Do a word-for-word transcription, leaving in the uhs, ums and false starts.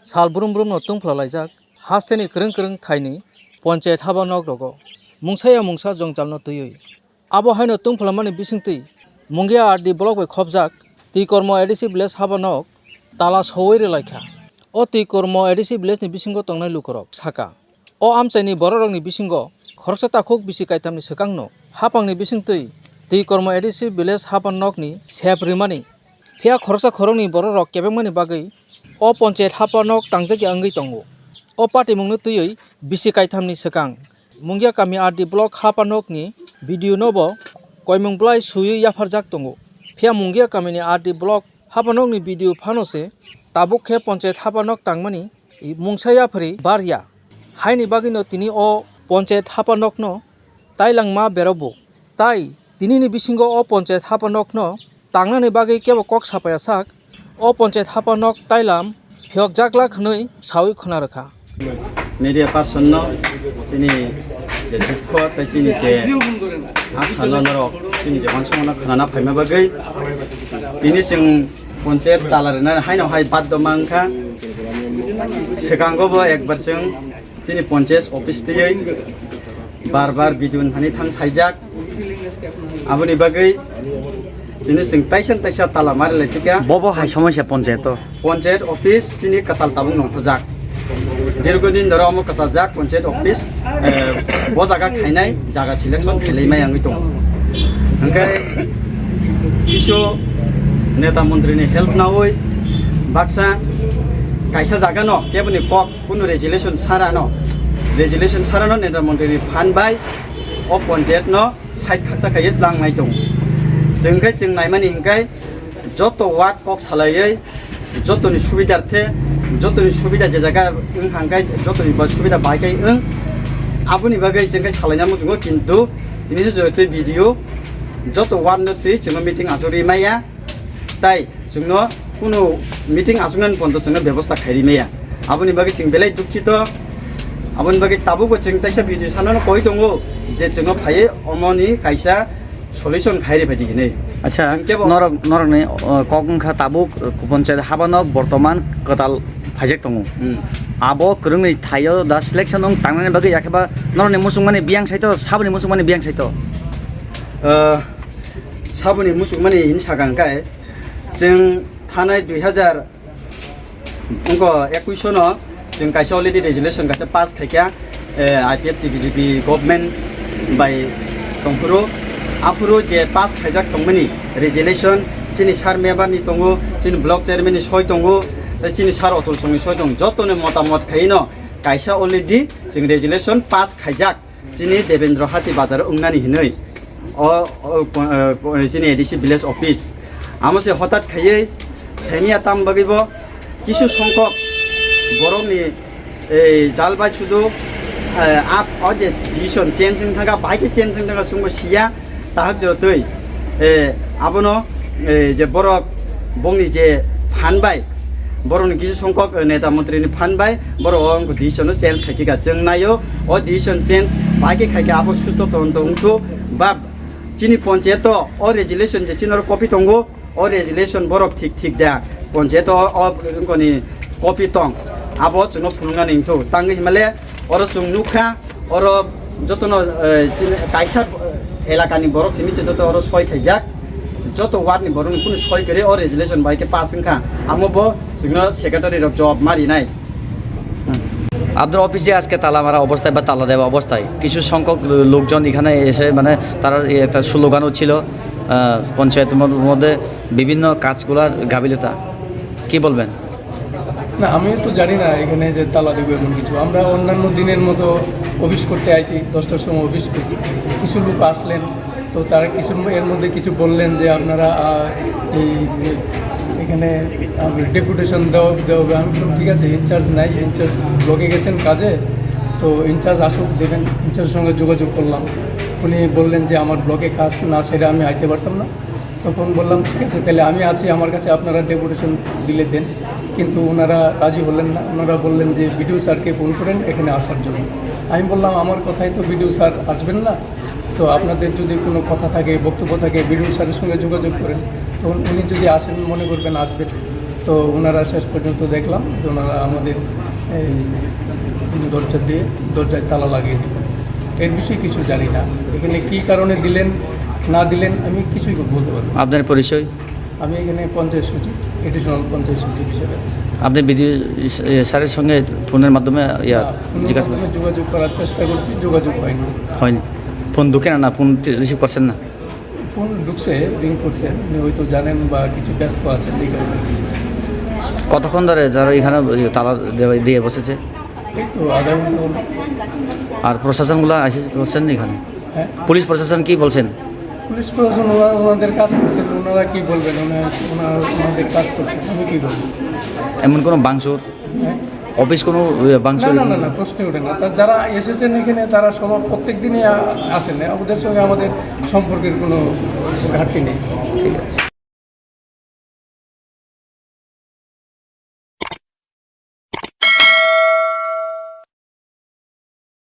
Sal brum brum no tungphla laijak hasteni kwrwng kwrwng thaini ponchayat haba nok rogo mungsa ya mungsa jongjalno twiwi. Abo haino tungphlamani bisingtwi Mungia R D block bai khopjak Twikormo A D C village haba nok tala sowi rwlaikha. O Twikormo A D C village ni bisingo tongnai lukurok saka, o amchaini bororokni bisingo khoroksa takhuk bisi kaithamni swkangno hapangni bisingtwi Twikormo A D C village haba nokni sep rwmani. Phiya khoroksa khoroknwi bororok kebengmani bagwi o ponchayat haba nok tangjakya wngwi tongo. O patimungno twiwi bisi kaithamni swkang Mungia kami R D block haba nokni B D O no bo koimung bwlai swiwi yapharjak tongo. Phiya Mungia kamini R D block haba nokni B D O phano se tabuk khe ponchayat haba nok tangmani mungsa yapharwi barya. Haini bagwino tini o ponchayat haba nokno tailangma berokbo. Tai tinini bisingo o ponchayat haba nokno tangnani bagwi kebo kok sapaya sak, o ponchayat haba nok tailam phiyokjaklak hwnwi sawi khwna rwkha. Media person no chini je dukho tei chini je asalo norok chini je uansukmano khwnana phaima bagwi tini chwng ponchayat tala rwnani haino hai baddo mankha. Swkango bo ekbar chwng chini ponchayat office twiwi bar bar B D O ni thani thang saijak. Aboni bagwi chini chwng taisa taisa tala mari lai thika. Bobo hai somosya ponchayat o. Ponchayat office chini kwtal tabuk nongkhorjak. Dirgo din doro omo kwchajak ponchayat office, eh, bo jaga khainai jaga selection khailai mai wngwi tongo. Hwnkhe kisu neta montri ni help nawi baksa kaisa jaga no keboni kok kunu resolution sarano, resolution sarano neta montri ni phan bai o ponchayat no side khaksa khaiwi tlang nai tongo. Chwng khe chwng naimani hwnkhe joto ward kok salaiwi jotoni subidar the, jotoni subida je jaga wng kha hwnkhe jotoni ba subida bai khe wng. Aboni bagwi chwng khe salaina muchungo, kintu tini se joto B D O joto ward no twi chwngno meeting achugwi maya. Tai chwngno kunu meeting achuknani pondo chwngno bebosta khairi maya. Aboni bagwi chwng belai dukhito. Aboni bagwi tabukbo chwng taisa video sanano koi tongo je chwngno phaiwi omoni kaisa solution khairi phaidi hinwi. Acha, chwng kebo norok, norokni, uh, kok wngkha tabuk, uh, ponchayat habanok bortoman kwtal phaijak tongo. Hmm. Abo kwrwngni thaio da selection wng tangnani bagwi yakheba norokni muchungmani biyang saito, saboni muchungmani biyang saito? Uh, saboni muchungmani hini sakang kai, chwng thanai dui hazar wngkha ekuish no chwng kaisa already resolution kaisa pass khaikha, eh, I P F T B J P government bai tongphuru. Aphuru je pass khaijak tongmani resolution chini sir member ni tongo, chini block chairman ni soi tongo, tei chini sir Atul Song ni soi tongo, jotoni motamot khaino kaisa already chwng resolution pass khaijak. Chini Devendra Hati bazar wngnani hinwi o, o, o, chini A D C village office. Amo se hotat khaiwi saimya tam bagwi bo kisu songkok borokni ei jal bai sudu, eh, ap o je decision change wng thangkha, bahai khe change wng thangkha chwngbo siya. Tahak jotoi, eh, abono, eh, je borok bongni je phan bai, borokni kisu songkok, eh, neta montri ni phan bai, borok o wngkha decision no change khai kha. Chwng naio, o decision change bai khe khai kha, abo susto tonto wngthu ba chini ponchayat o, o resolution je chini oro copy tongo, o resolution borok thik thik da, ponchayat o, o wngkoni copy tong, abo chwngno phunuknani wngthu. Tangwi himale oro chwng nukha, oro jotono, eh, chini kaisa, eh, elakani borok simi se joto oro soi khaijak, joto ward ni borok ni kunu soi kwrwi o resolution bai khe pass wngkha, amo bo chwngno secretary rok jawab ma rinai. আপনার অফিসে আজকে তালা মারা অবস্থায় বা তালা দেওয়া অবস্থায় কিছু সংখ্যক লোকজন এখানে এসে, মানে, তারা একটা স্লোগানও ছিল, আহ, পঞ্চায়েত মধ্যে বিভিন্ন কাজগুলার গাফিলতা, কি বলবেন? না, আমি তো জানি না এখানে যে তালা দেবো এমন কিছু। আমরা অন্যান্য দিনের মতো অফিস করতে আইছি, দশটার সময় অফিস করছি। কিছু লোক আসলেন, তো তারা কিছু, এর মধ্যে কিছু বললেন যে, "আপনারা, আহ, এই, এখানে ডেপুটেশন দেওয়া, দেওয়া হবে।" আমি বললাম, "ঠিক আছে, ইনচার্জ নাই, ইনচার্জ ব্লকে গেছেন কাজে, তো ইনচার্জ আসুক, দেখেন।" ইনচার্জের সঙ্গে যোগাযোগ করলাম। উনি বললেন যে, "আমার ব্লকে কাজ না সেরে আমি আইতে পারতাম না।" তখন বললাম, "ঠিক আছে, তাহলে আমি আছি, আমার কাছে আপনারা ডেপুটেশন দিলে দেন।" কিন্তু ওনারা রাজি হলেন না। ওনারা বললেন যে, "বিডিও স্যারকে ফোন করেন এখানে আসার জন্য।" আমি বললাম, "আমার কথায় তো বিডিও স্যার আসবেন না, তো আপনাদের যদি কোনো কথা থাকে, বক্তব্য থাকে, বিডিও স্যারের সঙ্গে যোগাযোগ করেন।" তখন উনি যদি আসেন, মনে করবেন আসবেন, তো ওনারা শেষ পর্যন্ত দেখলাম যে ওনারা আমাদের এই দরজা দিয়ে, দরজায় তালা লাগিয়ে দিলেন। এর বিষয়ে কিছু জানি না, এখানে কী কারণে দিলেন না দিলেন আমি কিছুই বলতে পারবো না। আপনার পরিচয়? আমি এখানে পঞ্চায়েত সচিব, অ্যাডিশনাল পঞ্চায়েত সচিব হিসেবে আছি। আপনি বিডিও স্যারের সঙ্গে ফোনের মাধ্যমে ইয়া না, ফোনের জিজ্ঞাসা মাধ্যমে যোগাযোগ করার চেষ্টা করছি, যোগাযোগ হয়নি। হয়নি? ফোন ঢুকে না, না ফোন রিসিভ করছেন না? ফোন ঢুকছে, রিং করছে, উনি হয়তো জানেন বা কিছু ব্যস্ত আছেন, এই কারণে। কতক্ষণ ধরে ধরো এখানে ওই তালা দিয়ে, দিয়ে বসেছে? এই তো আধা ঘন্টা হলো। আর প্রশাসনগুলো এসে বসছেন এখানে? হ্যাঁ। পুলিশ প্রশাসন কি বলছেন? পুলিশ প্রশাসন ওরা ওনাদের কাজ করছেন, ওনারা কি বলবেন? ওনারা, ওনারা ওনাদের কাজ করছেন, আমি কি বলবো? এমন কোনো ভাঙচুর? হ্যাঁ? অফিস কোনো, ইয়ে, ভাঙচুর? না, না, না, না, প্রশ্নই ওঠে না। তা যারা এসেছেন এখানে, তারা সব প্রত্যেক দিনই আ-, আসেন, ওদের সঙ্গে আমাদের সম্পর্কের কোনো ঘাটতি নেই। ঠিক আছে।